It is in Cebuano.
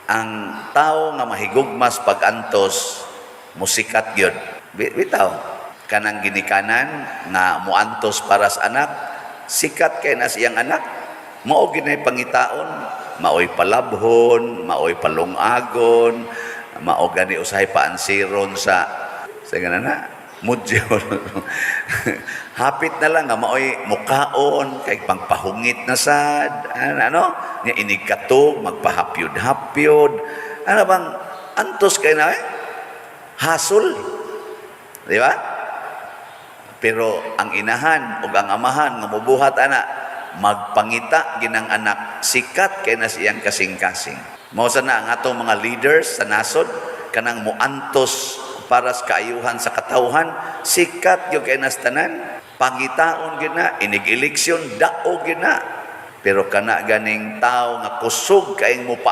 Ang tao nga mahigugmas pag-antos, musikat gyud. Bitaw. Kanang ginikanan nga muantos para sa anak, sikat kay na siyang anak. Mao ginay pangitaon, maoy palabhon, maoy palungagon, mao gani usahay paansiron sa ganana na module. Hapit na lang nga maoy mukaon kay pangpahungit na sad ano, ano nya inig katog magpahapyod-hapyod, ano bang antos kay na eh? Hasol, di ba? Pero ang inahan ug ang amahan nga mobuhat ana, magpangita ginang anak, sikat kay na siyang kasing-kasing. Mao sa na ang atong mga leaders sa nasod, kanang muantos para sa kaayuhan sa katawhan, sikat gyud kay nas tanan, pangitaon gyud na, inig eleksyon dao gyud na. Pero kana ganing tao nga kusog kaayong mupa